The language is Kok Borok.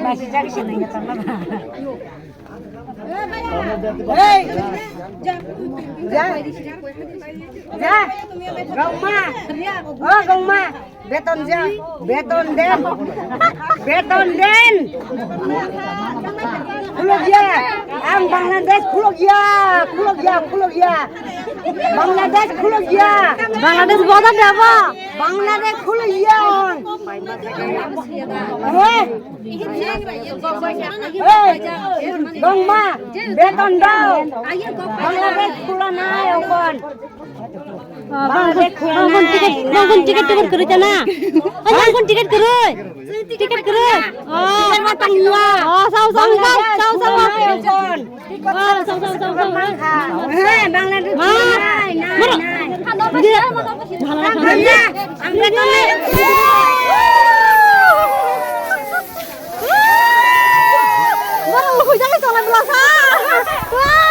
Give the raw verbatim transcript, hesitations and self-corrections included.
Masih jadi seneng ya, teman. Hei! Ja! Ja! Gongma! Oh, Gongma! Beton ja! Beton den! Beton den! Khuluk ya! Ang Bangladesh khuluk ya! Khuluk ya! Khuluk ya! Bangladesh khuluk ya! Bangladesh boda debo! Bangladesh khuluk ya! Hei! Hei! Gongma! Beton dao! Bangladesh khula nai okon! Bangladesh khula nai! Bangkun ticket, bangkun ticket, ticket kwrwi chana? Bangkun ticket kwrwi? Ticket kwrwi? Oh, oh, sao, sao, sao, sao, sao. Oh, sao, sao, sao, sao. Hei, Bangladesh khula nai, nai, nai. Dia. Bangla, ang beton nai. Wah, lu hujan itu, Bangla, sao. Wah.